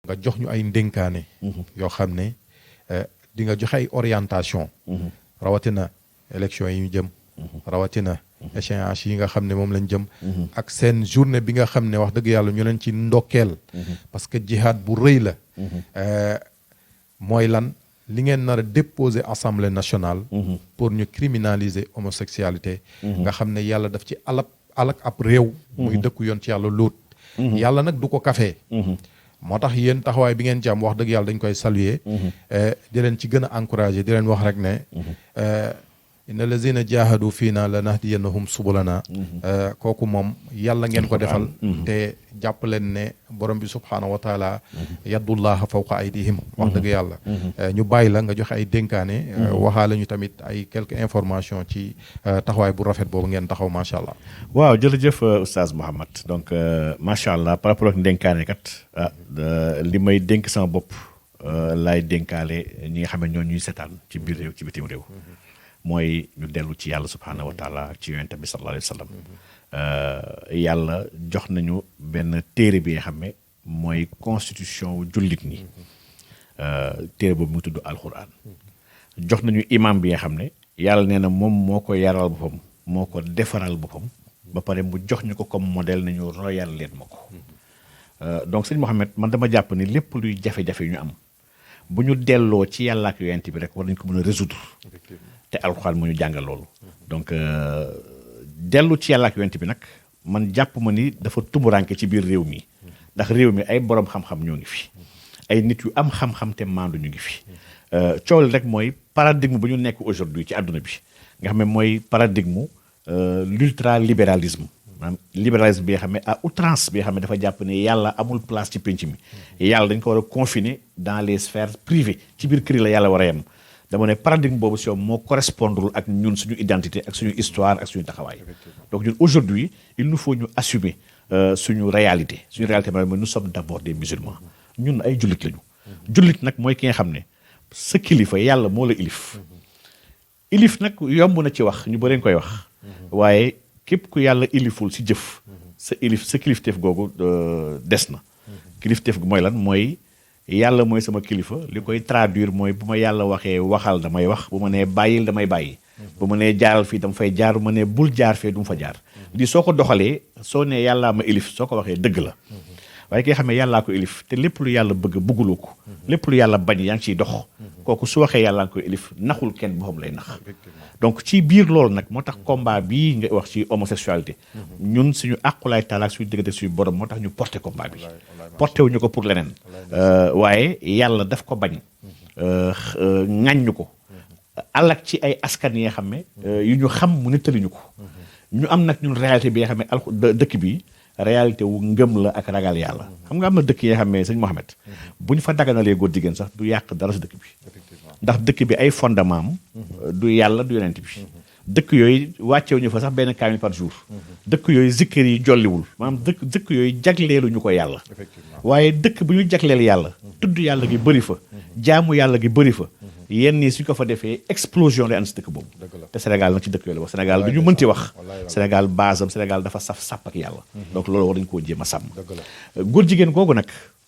nga jox ñu ay ndénkaane yoo xam ne di nga joxe ay orientation rawatina élection yi ñu jëm rawatina échéance yi nga xam ne moom lañ jëm ak seen journée bi nga xam ne wax dëgg yàlla ñu leen ci ndokkeel parce que jihaad bu rëy la mooy lan li ngeen nar a déposer assemblée nationale pour ñu criminaliser homosexualité nga xam ne yàlla daf ci alak ab réew muy dëkku yoon ci yàlla lóot yàlla nag du ko kafee moo tax yéen taxawaay bi ngeen ci am wax dëgg yàlla dañ koy saluer di leen ci gën a encourager di leen wax rek ne inna lazina jahadu fiina lanahdiyannahum subulana kooku moom yàlla ngeen ko defal te jàpp leen ne borom bi subhaanahu wa taala yaddullaha fawqa aydihim wax dëgg yàlla ñu bàyyi la nga joxe ay dénkaane waxaale ñu tamit ay quelques informations ci taxawaay bu rafet boobu ngeen taxaw macha allah. waaw jërëjëf oustaz Mouhamed donc macha allah par rapport ak dénkaane kat li may dénk sama bopp laay dénkaale ñi nga xam ne ñoo ñuy seetaan ci biir réew ci bitim réew. mooy ñu dellu ci yàlla subhaanahu wa taala ci yonent bi sallallahu alayhi wa sallam yàlla jox nañu benn téere bi nga xam ne mooy constitution jullit ñi téere boobu mu tudd alquran jox nañu imam bi nga xam ne yàlla nee na moom moo ko yaral boppam moo ko defaral boppam ba pare mu jox ñu ko comme modèle nañu royal leen ma ko donc sëñ Mouhamed man dama jàpp ni lépp luy jafe-jafe ñu am bu ñu delloo ci yàlla ak yonent bi rek war nañ ko mën a résoudre te alxuraan mu ñu jàngal loolu donc dellu ci yàlla ak yonent bi nag man jàpp ma ni dafa tumuranke ci biir réew mi ndax réew mi ay borom xam-xam ñoo ngi fi ay nit yu am xam-xam te maandu ñu ngi fi coow li rek mooy paradigme bu ñu nekk aujourd'hui ci àdduna bi nga xam ne mooy paradigme l'ultralibéralisme maanaam libéralisme bi nga xam ne à outrance bi nga xam ne dafa jàpp ne yàlla amul place ci pénc mi yàlla dañ ko war a confiner dans les sphères privées ci biir kër la yàlla war a yem dama ne paradigme boobu si moo correspondre ak ñun suñu identité ak suñu histoire ak suñu taxawaay donc ñun aujourd'hui il nous faut ñu assumer suñu réalité mooy nous sommes d'abord des musulmans ñun ay jullit lañu jullit nag mooy ki nga xam ne sa kilifa yàlla moo la ilif nag yomb na ci wax ñu bëri koy wax waaye képp ku yàlla iliful si jëf sa kilifteef googu des na kilifteef gu mooy lan mooy yàlla mooy sama kilifa li koy traduire mooy bu ma yàlla waxee waxal damay wax bu ma nee bàyyil damay bàyyi bu ma nee jaaral fii dama fay jaar bu ma nee bul jaar fee du ma fa jaar di soo ko doxalee soo nee yàllaa ma ilif soo ko waxee dëgg la waaye ki nga xam ne yàllaa ko ilif te lépp lu yàlla bëgg bëgguloo ko lépp lu yàlla bañ yaa ngi ciy dox kooku su waxee yàllaa ko ilif naxul kenn boppam lay nax donc ci biir loolu nag moo tax combat bii nga wax ci homosexualité ñun suñu àqulaay taalaak suñu diggante suñu borom moo tax ñu porté combat bi porté wuñu ko pour leneen waaye yàlla daf ko bañ ŋàññu ko alak ci ay askan yi nga xam ne yu ñu xam mu nettaliñu ko ñu am nag ñun réalité bi nga xam ne dëkk bi réalité wu ngëm la ak ragal yàlla xam nga am na dëkk yi nga xam ne sëñ Mouhamed bu ñu fa daganalee góor jigéen sax du yàq dara si dëkk bi ndax dëkk bi ay fondement am du yàlla du yonent bi dëkk yooyu wàccewu ñu fa sax benn kaamil par jour dëkk yooyu zikkër yi jolliwul maanaam dëkk yooyu jagleelu ñu ko yàlla waaye dëkk bu ñu jagleel yàlla tudd yàlla gi bëri fa jaamu yàlla gi bëri fa yenn nii suñ ko fa defee explosion lay ànd si dëkk boobu te Sénégal nag ci dëkk yooyu la wax Sénégal du ñu mënti wax Sénégal basam Sénégal dafa saf ak yàlla donc loolu war dañu koo jéem a sàmm góor jigéen googu nag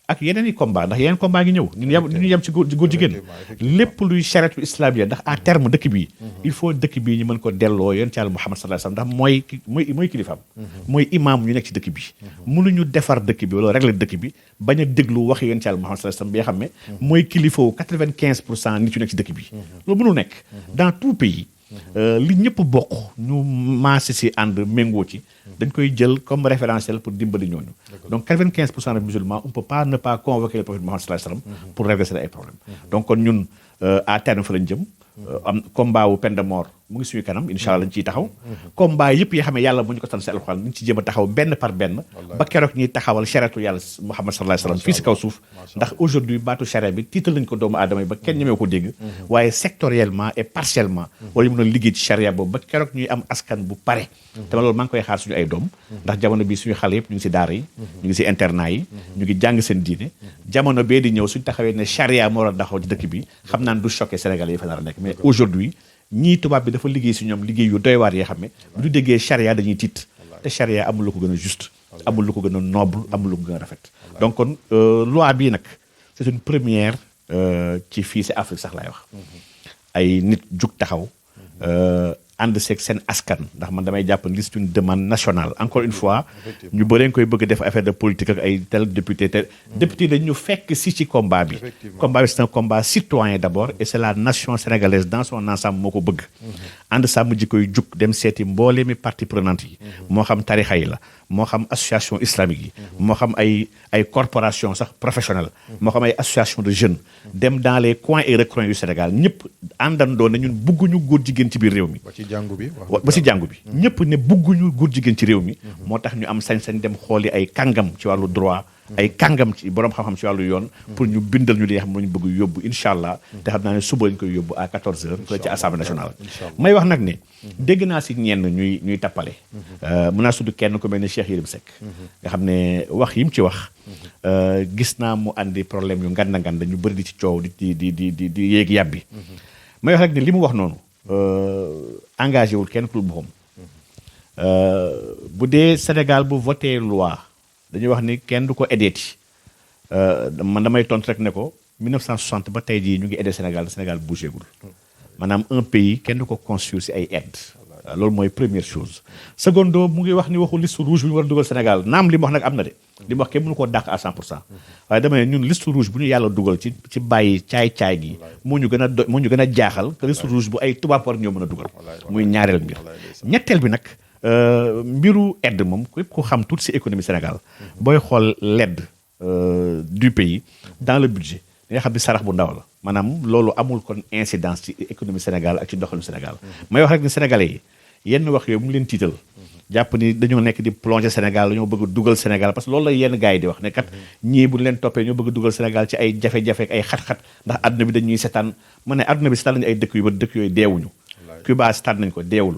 ak yeneen i combat ndax yeneen combat ngi ñëw ñu yem ci góor jigéen lépp luy chariatu islamiyya ndax à terme dëkk bii il faut dëkk bii ñu mën ko delloo yonent Yàlla Muhammad sallallahu alayhi wasallam ndax mooy kilifaam mooy imaam ñu nekk ci dëkk bi mënuñu defar dëkk bi wala régler dëkk bi bañ a déglu waxi yonent Yàlla Muhammad sallallahu alayhi wasallam bi nga xam ne mooy kilifawu 95% nit yu nekk ci dëkk bi loolu mënul nekk dans tout pays li ñëpp bokk ñu maase si ànd méngoo ci dañ koy jël comme référentiel pour dimbali ñooñu donc 95% des musulmans on peut pas ne pas convoquer le prophète Muhammad sallallahu alayhi wasallam pour régler ay problèmes donc kon ñun à terme fa lañ jëm am combat wu peine de mort mu ngi suñu kanam incha allah lañ ciy taxaw combat yëpp yi xam ne yàlla mu ñu ko tan si alxuraan ñu ngi ci jéem a taxaw benn par benn ba keroog ñuy taxawal chariatu yàlla Muhammad sallallahu alayhi wasallam fii si kaw suuf ndax aujourd'hui baatu charia bi tiital nañ ko doomu aadama yi ba kenn ñemee ko dégg waaye sectoriellement et partiellement wala ñu mën a liggéey ci charia boobu ba keroog ñuy am askan bu pare te loolu maa ngi koy xaar suñu ay doom ndax jamono bi suñu xale yëpp ñu ngi si daara yi ñu ngi si internat yi ñu ngi jàng seen diine jamono bee di ñëw suñu taxawee ne charia moo war a taxaw ci dëkk bi xam naa du choqué Sénégalais yi fa nar a nekk mais aujourd'hui ñii tubaab bi dafa liggéey si ñoom liggéey yu doy waar yoo xam ne bu ñu déggee charia dañuy tiit te charia amul lu ko gën a juste amul lu ko gën a noble amul lu ko gën a rafet donc kon loi bii nag c'est une première ci fii si Afrique sax laay wax ay nit jug taxaw ànd seeg seen askan ndax man damay jàpp ni c'est une demande nationale encore une fois ñu bëree koy bëgg def affaire de politique ak ay tel député dañu fekk si ci combat bi c'est un combat citoyen d'abord et c'est la nation sénégalaise dans son ensemble moo ko bëgg ànd sàmm ji koy jug dem seeti mboolee mi partie prenante yi moo xam tarixa yi la moo xam association islamique yi moo xam ay corporation sax professionnelle moo xam ay association de jeunes dem dans les coins et recoins yu Sénégal ñëpp àndandoo na ñun bugguñu góor jigéen ci biir réew mi ba si jàngu bi ñëpp ne bugguñu góor jigéen ci réew mi moo tax ñu am sañ-sañ dem xooli ay kàngam ci wàllu droit ay kàngam ci borom xam-xam ci wàllu yoon pour ñu bindal ñu li nga xam ne ñu bëgg yóbbu incha allah te xam naa ne suba lañ koy yóbbu à 14h fële ci assemblée nationale may wax nag ne dégg naa si ñenn ñuy tappale mën naa sudd kenn ku mel ne Cheikh Yérim Seck nga xam ne wax yi mu ci wax gis naa mu andi problème yu nganda ñu bëri di ci coow di yéeg yàbbi may wax rek ne li mu wax noonu engagé wul kenn ku dul boppam bu dee Sénégal bu voté loi dañuy wax ni kenn du ko aideeti man damay tontu rek ne ko 1960 ba tey jii ñu ngi aidé Sénégal bougé gul maanaam un pays kenn du ko construire si ay aide loolu mooy première chose secondo mu ngi wax ni waxu liste rouge bu ñu war a dugal Sénégal naam li mu wax nag am na de li mu wax kenn mënu koo dàq à 100% waaye dama ne ñun liste rouge bu ñu yàlla dugal ci bàyyi caay-caay gi moo ñu gën a jaaxal que liste rouge bu ay tubaab war ñoo mën a dugal muy ñaareel mbir ñetteel bi nag mbiru aide moom képp ko xam tuuti ci économie Sénégal booy xool l'aide du pays dans le budget li nga xam ne sarax bu ndaw la maanaam loolu amul kon incidence ci économie Sénégal ak ci doxalinu Sénégal may wax rek ni Sénégalais yi yenn wax yooyu mu leen tiital jàpp ni dañoo nekk di plonger Sénégal dañoo bëgg dugal Sénégal parce que loolu la yenn gars yi di wax ne kat ñii bu leen toppee ñoo bëgg dugal Sénégal ci ay jafe-jafe ak ay xat-xat ndax àdduna bi dañuy setaan ma ne àdduna bi setaan nañu ay dëkk yu bari dëkk yooyu deewuñu Cuba setaan nañ ko deewul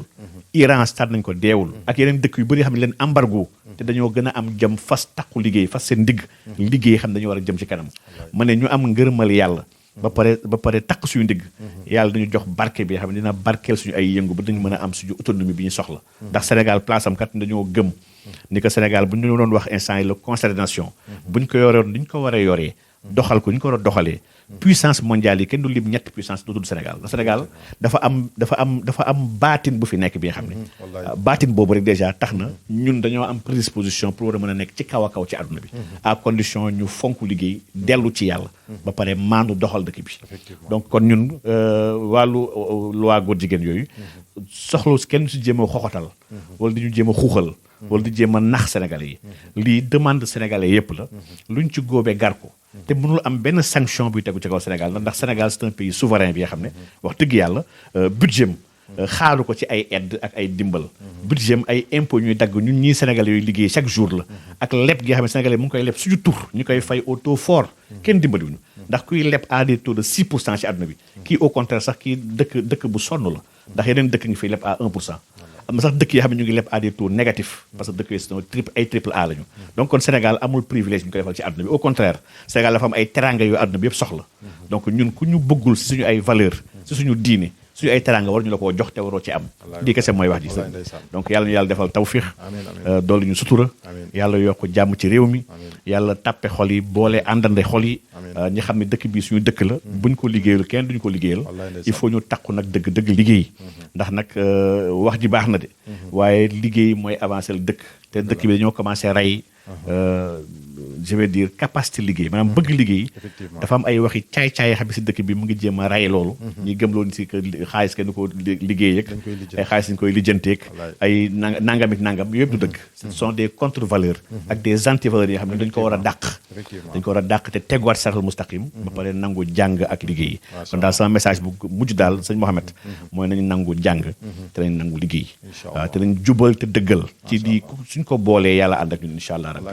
Iran setaan nañ ko deewul ak yeneen dëkk yu bëri xam ne leen embargo te dañoo gën a am jëm fas takku liggéey fas seen ndigg liggéey xam ne dañoo war a jëm ci kanam ma ne ñu am ngërëmal yàlla ba pare takk suñu ndigg yàlla dañu jox barke bi xam ne dina barkeel suñu ay yëngu ba dañu mën a am suñu autonomie bi ñu soxla ndax Sénégal place am kat dañoo gëm ni que Sénégal bu ñu doon wax instant yi le concert des nations bu ñu ko yoroon ni ñu ko war a yoree doxal ko ni ñu ko war a doxalee puissance mondiale yi kenn du lim ñetti puissance du tudd Sénégal Sénégal dafa am baatin bu fi nekk bi nga xam ne baatin boobu rek déjà tax na ñun dañoo am prédisposition pour war a mën a nekk ci kaw a kaw ci àdduna bi à condition ñu fonk liggéey dellu ci yàlla ba pare maandu doxal dëkk bi donc kon ñun wàllu loi góor jigéen yooyu soxla kenn si jéem a xoxotal wala di ñu jéem a xuuxal wala di jéem a nax sénégalais yi lii demande sénégalais yépp la luñ ci góobee gar ko te mënul am benn sanction buy tegu ci kaw Sénégal ndax Sénégal c'est un pays souverain bi nga xam ne wax dëgg yàlla budget xaaru ko ci ay aide ak ay dimbal budget ay impôts ñuy dagg ñun ñii sénégalais yooyu liggéey chaque jour la ak leb gi nga xam ne sénégalais mu ngi koy leb suñu tur ñu koy fay au taux fort kenn dimbaliwuñu ndax kuy leb à des taux de 6% ci àdduna bi kii au contraire sax kii dëkk bu sonn la ndax yeneen dëkk ngi fiy leb à 1%. am na sax dëkk yi xam ne ñu ngi leb à des taux négatifs parce que dëkk yi c'est triple A lañu donc kon Sénégal amul privilège ñu koy defal ci àdduna bi au contraire Sénégal dafa am ay teranga yu àdduna bi yëpp soxla donc ñun ku ñu bëggul si suñu ay valeur si suñu diine suñu ay teranga war ñu la koo jox te waroo ci am di kese mooy wax ji sax donc yàlla ñu yàlla defal tawfiix doolu ñu sutura yàlla yokk jàmm ci réew mi yàlla tàppe xol yi boole àndande xol yi ñi xam ne dëkk bi suñu dëkk la buñ ko liggéeyal kenn duñu ko liggéeyal il faut ñu takku nag dëgg liggéey ndax nag wax ji baax na de waaye liggéey mooy avancer le dëkk te dëkk bi dañoo commencé rey je vais dire capacité liggéey maanaam bëgg liggéey dafa am ay waxi caay-caay xam ne si dëkk bi mu ngi jéem a rey loolu ñuy gëm loolu si que xaalis kenn ko liggéey ak ay xaalis dañu koy lijjanteeg ay nangam yëpp du dëgg ce sont des contre-valeurs ak des anti-valeurs yi xam ne dañu ko war a dàq dañ ko war a dàq te teguwaat saratal mustaqim ba pare nangu jàng ak liggéey kon daal sama message bu mujj daal sëñ Mohamed mooy nañu nangu jàng te nañ nangu liggéey waaw te nañ jubal te dëggal ci di suñ ko boolee yàlla ànd ak ñun incha allah rabbi